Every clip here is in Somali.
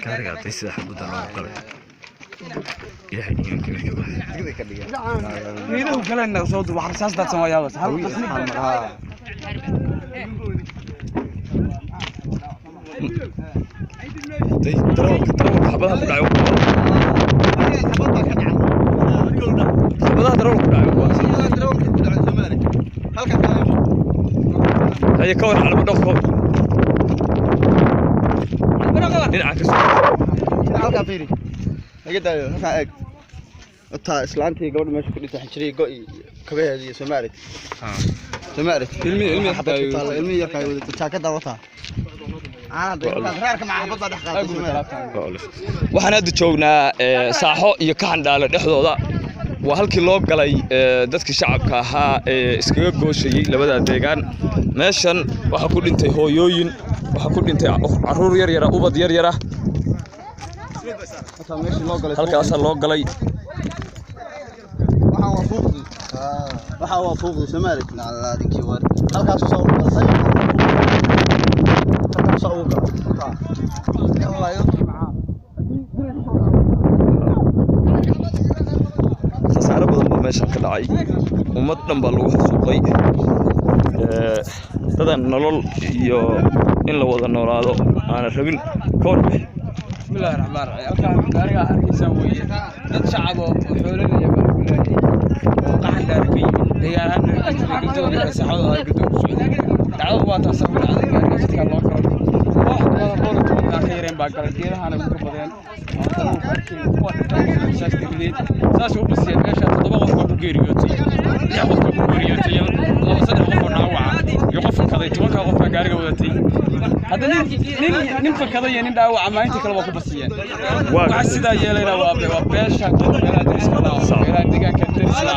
Gaariga hadday sida xabadda loogu galay, Ilaahay iimaanka marka waa. Geedahu kalena soo duub, wax rasaas daadsan waa yaabas. Hal Day darawalka xabadaha ku dhacay, xabadaha darawalka ku dhacay kuwaas. Haye, ka war calamo dhaq, ka war dhinaca ka soo. Halkaa fiiri, laga daayo, halkaa eeg. Wataa islaantii, gabadha meesha ku dhintay, xinjirii go' iyo kabaheedi iyo Soomaali Soomaali Ilmi xabad ku taalla, ilmi yarkaa wadata jaakada wataa. Raarka maca xabad baa dhex qaaday Soomaali. Waxaan hadda joognaa Saaxo iyo Kaxandhaale dhexdooda. Waa halkii loo galay dadkii shacabka ahaa ee iskaga gooshayey labada deegaan. Meeshan waxaa ku dhintay hooyooyin, waxaa ku dhintay carruur yar yara, ubad yar yara. Wataa meeshii loo galay. Halkaasaa loo galay. Waxaan waa fuuqdii, waxaa waa fuuqdii Soomaali. Halkaas soo ugu galay, halkaas soo ugu galay. Khasaare badan baa meeshan ka dhacay, ummad dhan baa lagu xasuuqay. Dadan nolol iyo in la wada noolaado aana rabin ka war bixi. Bismillahi raxmaan raxiim. Halkaan gaariga arkaysaan weeye, dad shacab oo xoolanaya baa lagu laayay oo Qaxandhaare ka yimid, deegaan ahaan Galdoog saaxada ahay, Galdoog ku socday. Dhacdadu waa taas ku dhacday. Gaariga jidkaa loo galay, koox badan, 15 aan ka yareen baa galay, geedahana ugu ka badeen kuwa saas dabadeed saas u basiyeen. Meesha 7 qof baa ku geeriyootay, 6 qof baa ku geeriyootay, laba saddex qof oo dhaawaca iyo qof fakaday. 10-kaa qof baa gaariga wadatay. Hadda nin fakaday iyo nin dhaawaca maalintii kale waa ku basiyeen. Waa waxa sidaa yeelayna waa beesha beelaha deriska la, beelaha deegaanka deriska.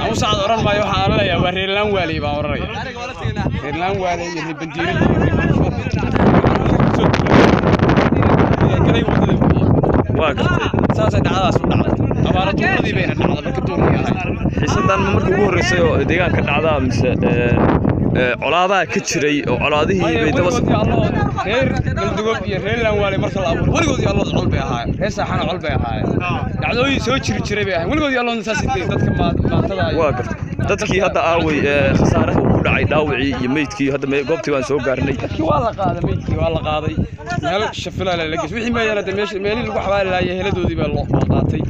Ama sacad oran maayo, waxaan oranayaa waa reer Laan Waaley baan oranaya, reer Laan Waaley iyo reer Bandiirad iyo reer Bulsho galay wadada weeye. Waa gartay. Saasay dhacdadaas u dhacday, abaara duuradii bayna dhacday marka duurkii ahayd. Xiisadan ma markii ugu horreysay oo deegaanka dhacdaa mise colaadaha ka jiray oo colaadihii bay daba? Weligoodii Allood reer Galdugob iyo reer Laanwaale marka la abuuray, weligoodii Allood col bay ahaayeen, reer Saaxana col bay ahaayeen, dhacdooyin soo jiri jiray bay ahaayeen weligoodii Alloodna saas intay dadka maantada Waa gartay. Dadkii hadda aaway khasaaraha uu ku dhacay, dhaawacii iyo meydkii? Hadda goobtii baan soo gaarnay. Dadkii waa la qaaday, meydkii waa la qaaday, meel shafilaale la geysay. Wixii meeyana de meesha meelihii lagu xabaali lahaayay heladoodii baa loo qaatay,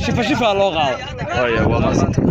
shifa shifaa loo qaaday. Waaya, waa mahadsantay.